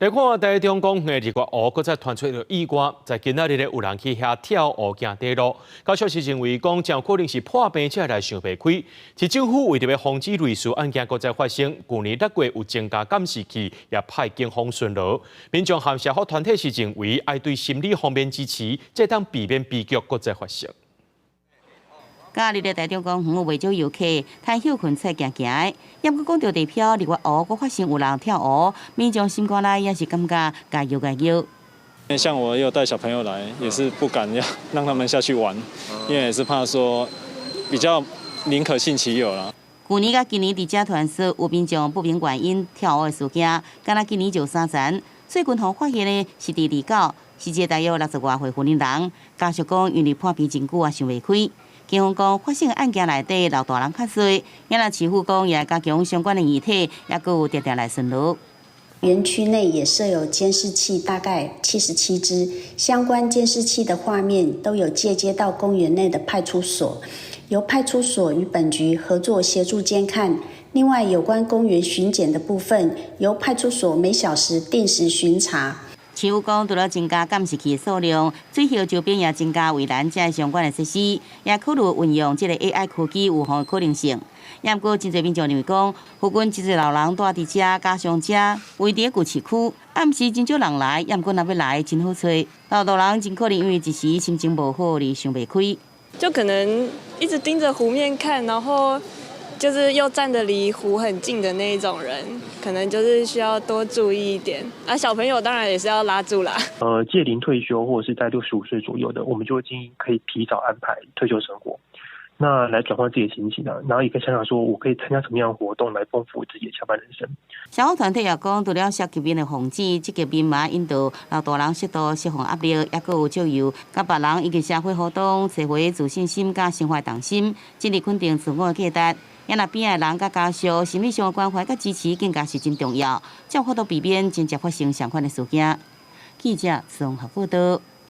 來看台中公園日月湖，閣再傳出一個意外，在今仔日咧有人去遐跳湖行短路，家屬是認為講，真有可能是破病才來想袂開。市政府為著欲防止類似案件閣再發生，舊年6月有增加監視器，也派警方巡邏。民眾和社福團體是認為，愛對心理方面支持，才會當避免悲劇閣再發生。假日的台中公園有袂少遊客，趁歇睏出來行行的。毋過講著地標日月湖，閣發生有人跳湖，民眾心肝內也是感覺加油加油。像我有帶小朋友來，也是不敢要讓他們下去玩，因為也是怕說比較寧可信其有啦。舊年佮今年佇遮傳說有民眾不明原因跳湖的事件，敢若今年就三層。最近予發現的是佇二九，是一個大約60外歲婦人，家屬講因為破病真久啊，想袂開。警方講，發生案件內底老大人較濟，也若市府講也加強相關的議題，也閣有定定來巡邏。園區內也設有監視器，大概77支，相關監視器的畫面都有介接到公園內的派出所，由派出所與本局合作協助監看。另外，有關公園巡檢的部分，由派出所每小時定時巡查。市府講，除了增加監視器的數量，水洟周邊也增加圍欄這相關的設施，也考慮運用這個 AI 科技預防的可能性。也毋過，真濟民眾認為講，附近真濟老人蹛佇遮，加上遮位佇舊市區，暗時真少人來，也毋過若欲來真好揣。老大人真可能因為一時心情無好而想袂開。就可能一直盯着湖面看，然後就是又站得離湖很近的那一種人，可能就是需要多注意一點。啊，小朋友當然也是要拉住啦。屆齡退休或者是在65歲左右的，我們就會建議可以提早安排退休生活，那來轉換自己的心情啊，然後也可以想想說我可以參加什麼樣的活動來豐富自己的下半人生。社福團體也講，除了涉及面的防止，積極面嘛引導老大人適度釋放壓力，抑閣有藉由佮別人以及社會活動，找回自信心佮生活動心，盡力肯定自我的價值。也若邊仔的人佮家屬心理上的關懷佮支持，更加是真重要，才有法度避免真正發生相款的事件。記者綜合報道。